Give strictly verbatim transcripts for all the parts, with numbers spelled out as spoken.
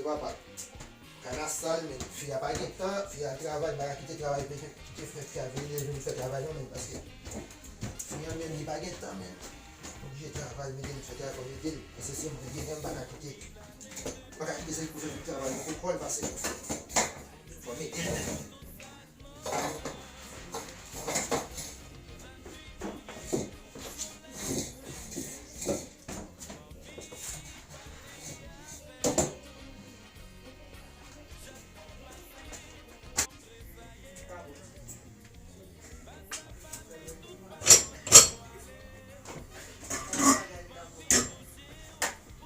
Papa, kay la sal, men fi a pa gen tan, fi a al travay, m pa ka kite travay, kite fè fi a vini, vini fè travay non, men paske fi a menm, li pa gen tan, men oblije travay, mete l fè travay, fò m ede l, paske se mwen ki gen, m pa ka kite, m pa ka kite se li pou fè tout travay, pou kò l pase, fò m ede l.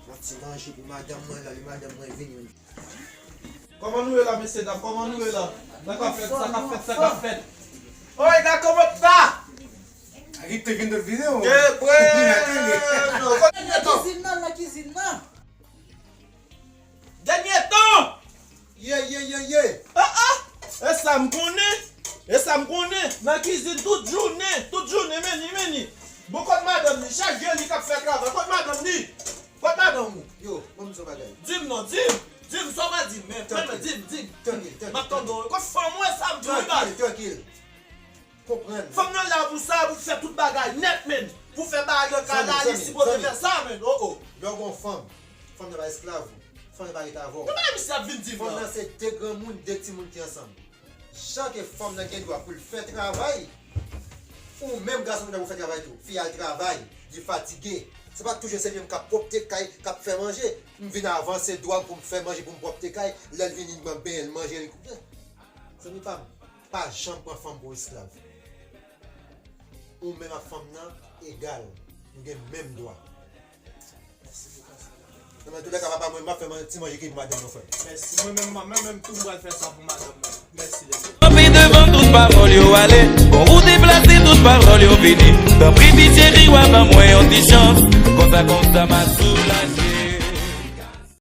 Yon ti manje pou madanm mwen la, lè madanm mwen vini. Kòman nou ye la, mesye dam? Kòman nou ye la? Sa k ap fèt? Sa k ap fèt? Sa k ap fèt? Oy, gad kòman w ta! Arete vin dòt videyo. Nan kizin nan, nan kizin nan. Dènye tan! Ye, ye, ye, ye! Ah, ah! E sa m konnen! E sa m konnen! Nan kizin tout jounen! Tout jounen, meni, meni! Bon, kot madanm ni? Chak jou li k ap fè travay. Kot madanm ni? Kot madanm ou? Yo, ban m di w bagay. Di m non, di m! Di m, sa w pa di m, men, men, men, di m, di m. Trankil, trankil. M ap tande w. Kot fanm ou, e sa m di w, baz. Trankil, trankil. Konprann. Fanm nan la pou sa, pou fè tout bagay nèt, men. Pou fè bagay nan kay la, li sipoze fè sa, men. Oh, oh. Lè w gen yon fanm, fanm nan pa esklav ou. Fanm nan pa ret avè w. Gade misye ap vin di m nan. Fanm nan se de granmoun, de timoun ki ansanm. Jan ke fanm nan gen dwa pou l fè travay, ou menm gason gen dwa pou fè travay tou. Fi a al travay, li fatige. Se pa toujou se li menm k ap pwòpte kay, k ap fè manje. M vin avan, se dwa m pou m fè manje, pou m pwòpte kay. Lè l vini, m ap benyen l, manje, li koupe. Zanmi pa m, pa janm pran fanm pou esklav. Ou menm ak fanm nan egal. Nou gen menm dwa. Nan tout lè ka, papa mwen, m ap fè man-, ti manje ki pou madanm mwen fè. Mèsi. Mwen menm, mwen menm tou, m pral fè sa pou madanm mwen. Mèsi, Dènye. Kanpe devan tout pawòl yo ale. Bon, ou deplase tout pawòl yo vini. Tanpri, pitye, ri, w a ban mwen yon ti chans. Konsa, konsa, m a soulaje.